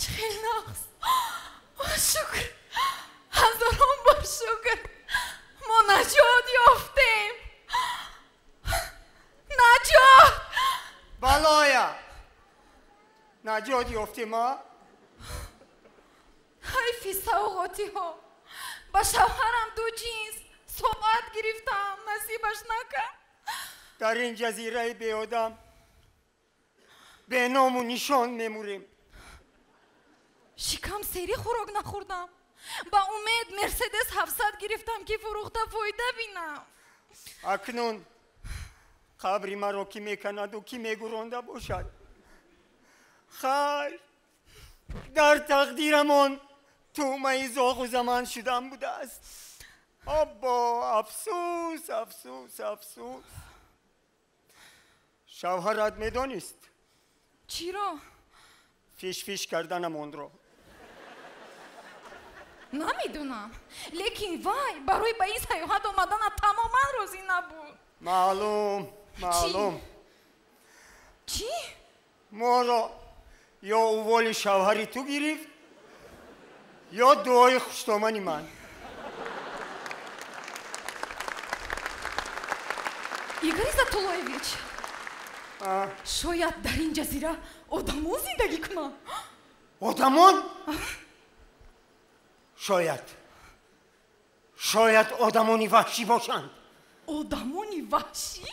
Чӣ хел нағз! Шукр, ҳазорон бор шукр, мо наҷот ёфтем. Наҷот! Балоя! Наҷот ёфтем, а? Ҳайфи савғотиҳо. Ба шавҳарам ду ҷинс соат гирифтам, насибаш накард. Дар ин ҷазираи беодам беному нишон мемурем. Шикам сери хӯрок нахӯрдам. Ба умед Мерседес 700 гирифтам, ки фурӯхта фоида бинам. Акнун қабри маро кӣ меканаду кӣ мегуронда бошад? Хайр, дар тақдирамон тӯъмаи зоғу заман шудан будааст. Аббо, афсӯс, афсӯс, афсӯс. Шавҳарат медонист? Чиро? Фишфиш карданамонро. Намедонам, лекин вай барои ба ин саёҳат омадана тамоман розӣ набуд. Маълум, маълум. Чӣ? Моро ё уволи шавҳари ту гирифт, ё дуои хуштомани ман. Игорь Изатуллоевич, шояд дар ин ҷазира одамон зиндагӣ кунанд. Одамон? Шояд. Шояд одамони ваҳшӣ бошанд. Одамони ваҳшӣ?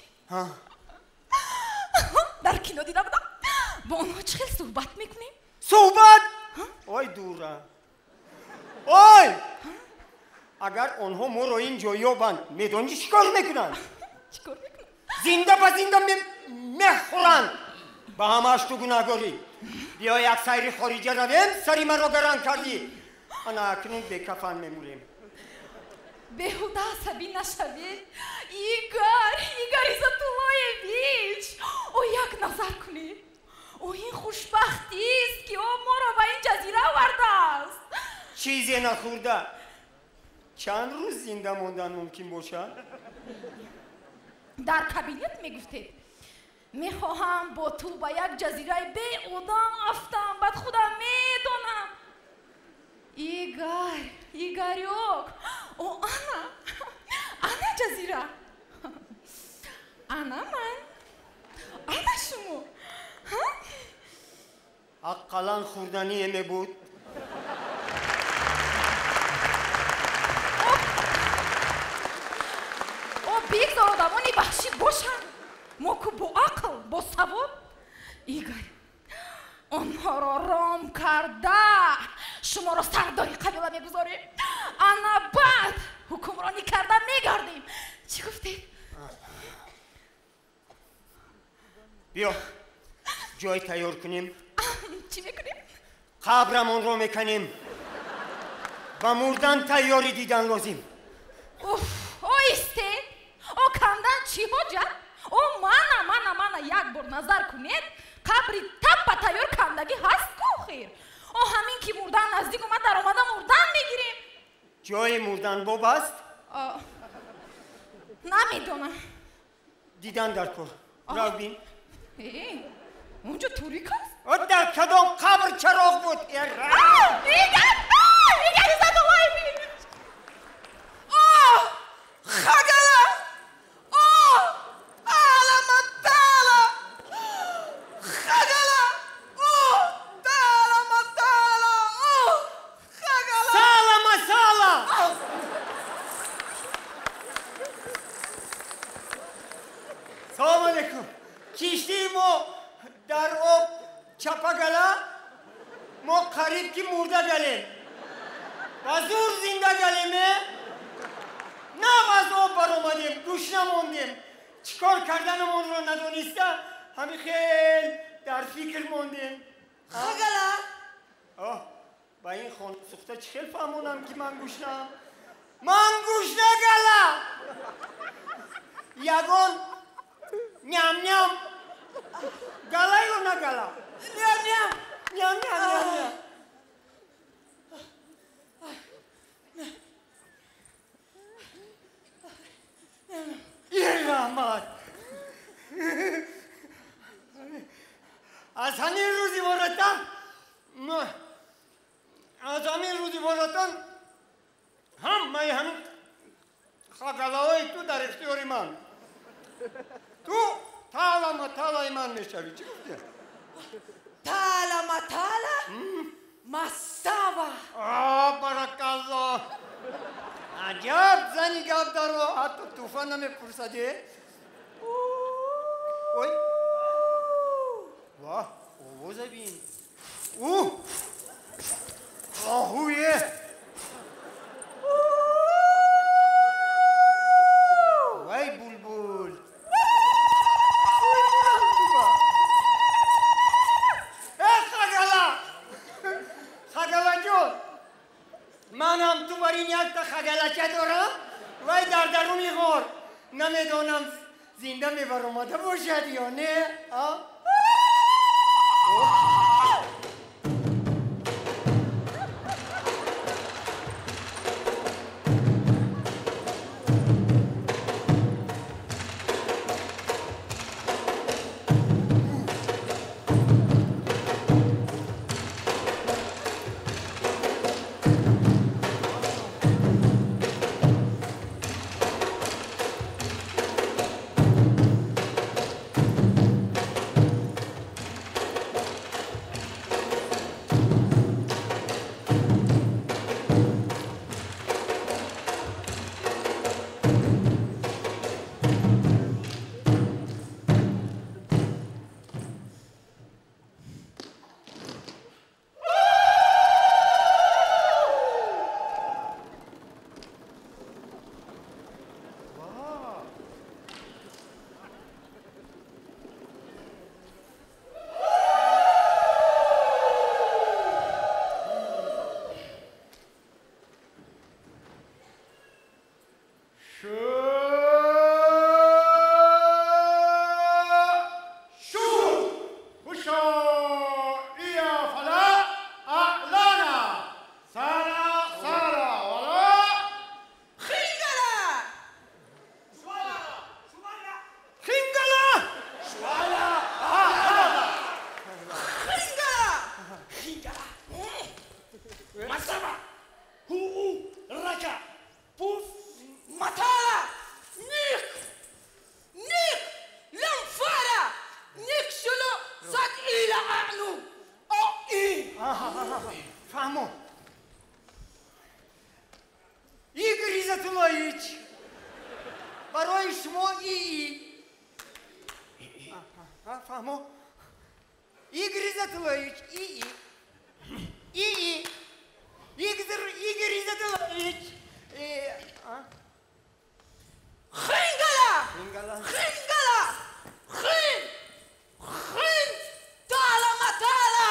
Дар кино дида будам. Бо онҳо чӣ хел суҳбат мекунем? Суҳбат? Ой, дура. Ой! Агар онҳо моро ин ҷо ёбанд, медонӣ чӣ кор мекунанд? Чӣ кор мекунанд? Зинда ба зинда мехӯранд. Ба ҳамааш ту гунаҳгорӣ. Биё як сайри хориҷа равем, сари маро гаран кардӣ. Ана акнун бекафан мемурем. Беҳуда асабӣ нашавед. Игорь, Игорь Изатуллоевич, о як назар кунед. О ин хушбахтист, ки ӯ моро ба ин ҷазира овардааст. Чизе нахӯрда чанд рӯз зинда мондан мумкин бошад? Дар кабинет мегуфтед, мехоҳам бо ту ба як ҷазираи беодам афтам, баъд худам медонам. Игорь, Игорёк, о ана, ана ҷазира, ана ман, ана шумо. Ақаллан хӯрдание мебуд. О бигзор одамони ваҳшӣ бошанд, мо ку бо ақл, бо савоб. Игорь, онҳоро ром карда шуморо сардори қабила мегузорем. Ана баъд ҳукмронӣ карда мегардем. Чӣ гуфтед? Биё ҷой тайёр кунем. Чӣ мекунем? Қабрамонро меканем. Ба мурдан тайёрӣ дидан лозим. Уф, оҳисте. О кандан чӣ ҳоҷат? О мана, мана, мана як бор назар кунед, қабри таппа тайёр кандагӣ ҳаст ку хир. О ҳамин ки мурдан наздик омад, даромада мурдан мегирем. Ҷои мурдан боб аст? Намедонам. Дидан дар кор. Рав бин. Онҷо торик аст? Дар кадом қабр чароғ буд? Игорь! Игорь Изатуллоевич! О, хагала! О, аламатала! Хагала! О, таламатала! О, хагала! Сала масала! Салом алейкум! Киштии мо дар об чапа гала, мо қариб ки мурда галем. Ба зур зинда галем, э? Нав аз об баромадем, гӯшна мондем. Чӣ кор карданамонро надониста, ҳами хел дар фикр мондем. Хагала! Оҳ, ба ин хонасӯхта чӣ хел фаҳмонам, ки ман гӯшнаам? Ман гӯшна гала! Ягон ням-ням гала ё на гала? Ням-ням! Ням-ням, ням-ням. Раҳмат! Аз ҳамин рӯзи вората Аз ҳамин рӯзи боратан ҳамаи ҳамин хагалаҳои ту дар ихтиёри ман. Ту тала маталаи ман мешавӣ. Чӣ гуфтӣ? Тала матала? Масава. А, баракалло. Аҷаб зани гап даро, ҳатто туфа намепурсаде. Ой. Ваҳ, овоза бин. Уҳ! Оҳуе! Вай булбул! Э, хагала! Хагалаҷон! Ман ҳам ту бар ин якта хагалача дорам, вай дар даруни ғор. Намедонам зинда мебаромада бошад ё не, а? Фаҳмо. Игорь Изатуллоевич, барои шумо ии. Фаҳмо. Игорь Изатуллоевич, ии. Ии. Игорь Изатуллоевич. Хингала! Хингала! Хин! Хин! Тала матала!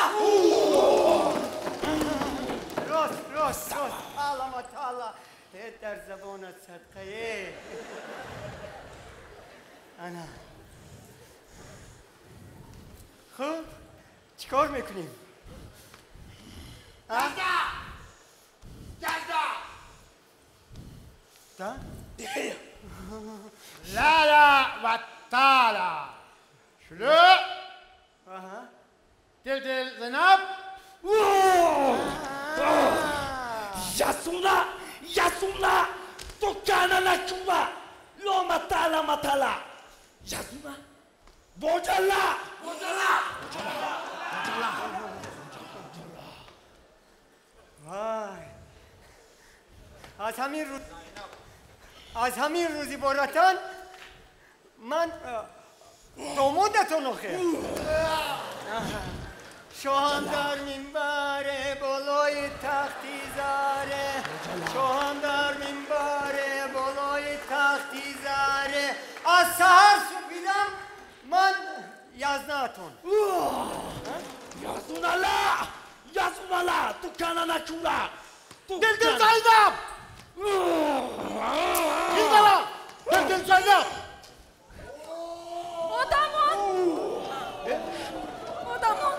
Рост, рост, рост. Тала матала. Дар забонат садқае. Ана. Хуб, чӣ кор мекунем? Газда! Газда! Да? Лала ва тала. Шлө. Дил-дил зинаб. Ясуна! Ясуна! Токана на чума! Лома тала матала! Ясуна! Боҷала! Боҷала! Боҷала! Вай! Аз ҳамин рӯзи боратан ман домодатон охир. Шоҳам дар минбаре болои тахти заре, шоҳам дар минбаре болои тахти заре. Аз саҳар супидам ман язнаатон. Язунала! Язунала! Тукана начура! Дилдил Зайнаб! Хингала! Дилдил Зайнаб! Одамон! Одамон!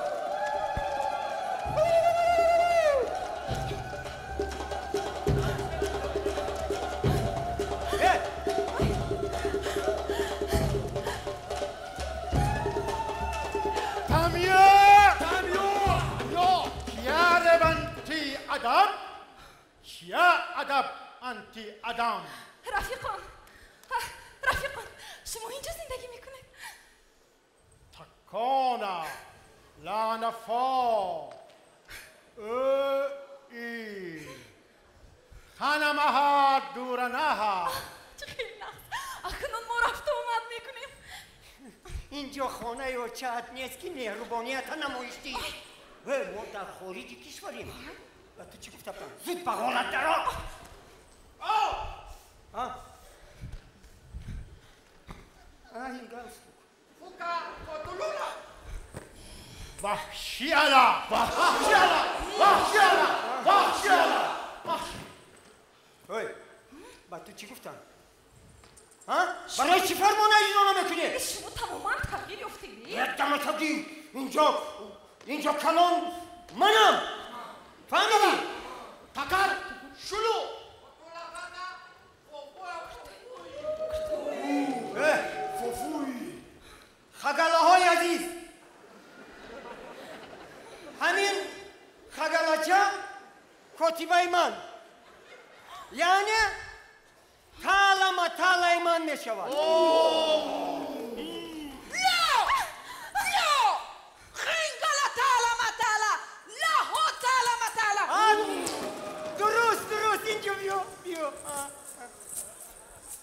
Тамё! Тамё! Ё! Кияребанти ада! адаб анти адам. Рафиқон, рафиқон, шумо инҷо зиндагӣ мекунед? Такона ланафо и ханамаҳа дуранаҳа. Чӣ хеле нағз! Акнун мо рафту омад мекунем. Инҷо хонаи очаат нест, ки меҳрубонията намоиш диҳӣ. Мо дар хориҷи кишварем. Ва ту чӣ гуфта будам? Зуд ба ҳолат даро! Ин галстук. Ваҳшиала! Ваҳшиала! Ваҳшиала! Ваҳшиала! Ой, ба ту чӣ гуфтам? Барои чӣ фармона иҷро намекунӣ? Шумо тамоман тағйир ёфтед. Якдама тағйир. Инҷо калон манам. Фаҳмидӣ? Такар шулу. Хагалаҳои азиз, ҳамин хагалача котибаи ман, яъне тала маталаи ман мешавад. Дуруст, дуруст, инҷо биё, биё.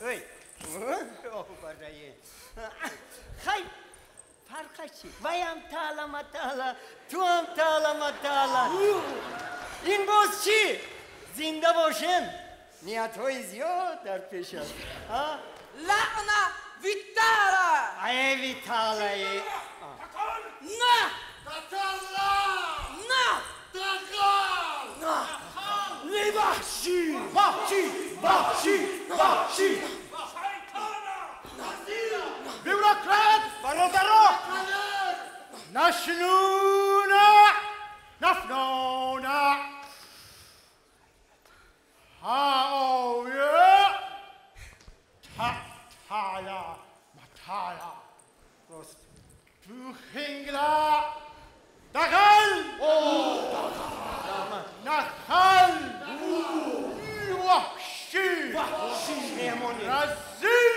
Ой, хай, фарқаш чи? Ваям тала матала, туам тала матала. Ин боз чӣ? Зинда бошем. Ниятҳои зиёд дар пеш аст. Лаъна витала! Ай, витала! На! На! На! Ваҳшӣ! Ваҳшӣ! Ваҳшӣ! Ваҳшӣ! Бюрократ! Бародаро! Нашнуна! Нафнона! Хаоя! Та-тала! Матала! Рост. Тухингла! Дағал! Нахал! Ваҳшӣ! Меҳмонӣ. Разил!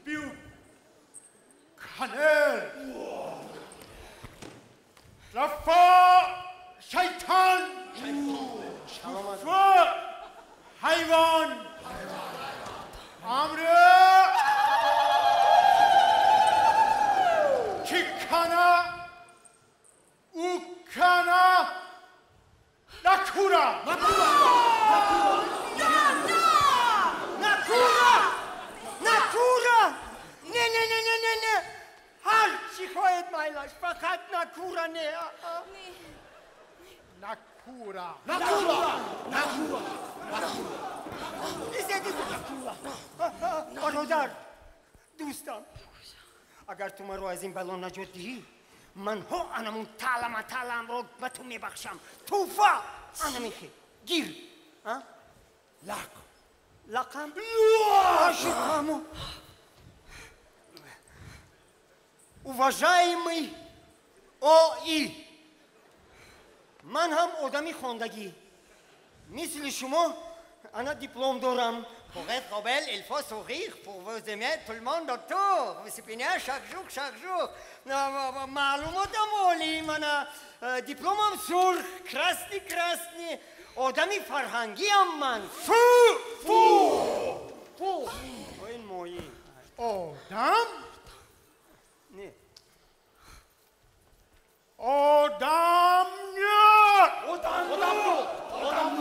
Бюканер! Рафа! Шайтон! Куфр! Ҳайвон! Амр! Чикана! Укана! Накура! Накура! Накура! Не, не, не, не, не, не! Ҳар чӣ хоҳед майлаш, фақат накура не. Накура! Накура! Накура! Изед, изед. Бародар, дӯстам, агар ту маро аз ин бало наҷот диҳӣ, манҳо анамун тала маталаамро ба ту мебахшам. Тӯҳфа! Ана мехе. Гир. Лақ! Лақам? Ашиқаму. Уважаемый О.И. Ман ҳам одами хондагӣ. Мисли шумо ана диплом дорам. Pour être belle, il faut sourire pour vous aimer tout le monde autour. Vous souvenez chaque jour, chaque jour. Маълумотам олӣ, мана дипломам сурх, красный, красный. Одами фарҳангиам ман. Фу! Фу! Фу! Ин моӣ. Одам? Не. Одам не! Одам! Одам!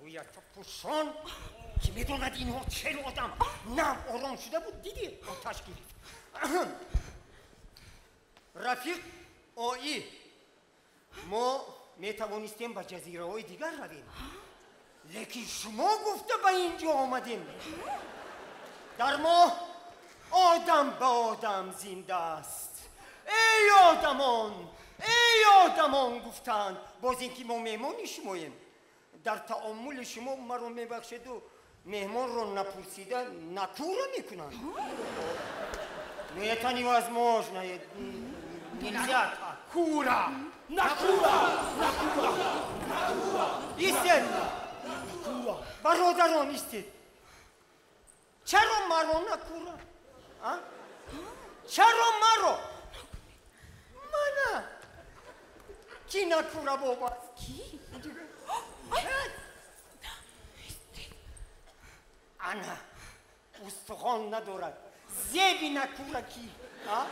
Рӯята пурсон, ки медонад инҳо чел одам. Нав ором шуда буд, дидӣ, оташ гирифт. Рафиқ Ои, мо метавонистем ба ҷазираҳои дигар равем, лекин шумо гуфта ба ин ҷо омадем. Дар мо одам ба одам зинда аст. Эй одамон, эй одамон, гуфтанд, боз ин ки мо меҳмони шумоем, дар таомули шумо маро мебахшеду меҳмонро напурсида накура мекунанд. Но это невозможно, нельзя так. Кура! Накура! Накура! Накура! Истед! Бародарон, истед! Чаро маро накура? А? Чаро маро? Мана! Ки накура бобаст? Ки? Ана! Устухон надорад. Зеби накура ки? А?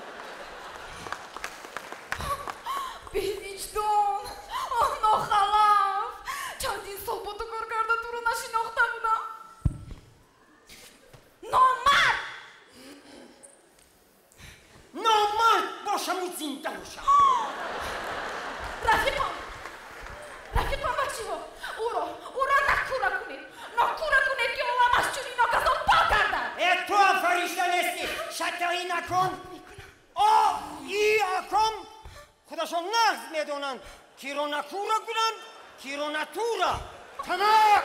Бевиҷдон! Оҳ, нохалаф! Чандин сол бо ту кор карда туро нашинохта будам. Номард! Номард бошаму зинда бошам. Рафиқон! Рафиқон, бачиҳо! Уро накура кунед! Накура кунед, ки олам аз чунин ноказон пок гардад! Э, ту ҳам фаришта нестӣ! Шаттаӣ накун! О, и аком худашон нағз медонанд, киро накура кунанд, киро натура. Тамом!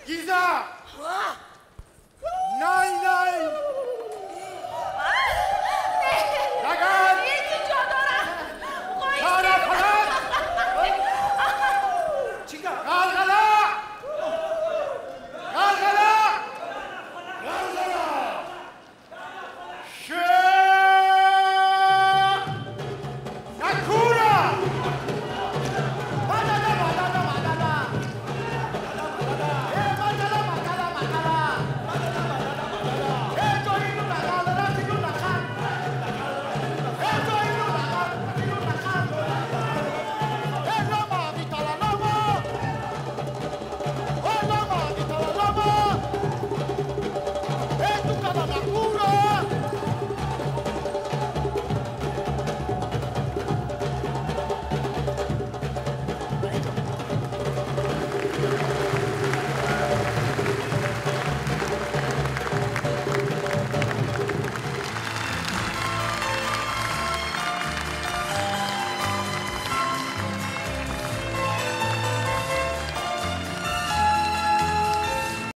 Гиза! Най, най! Лаган! Илтиҷо дорам! Сара фалак! Чӣ гап?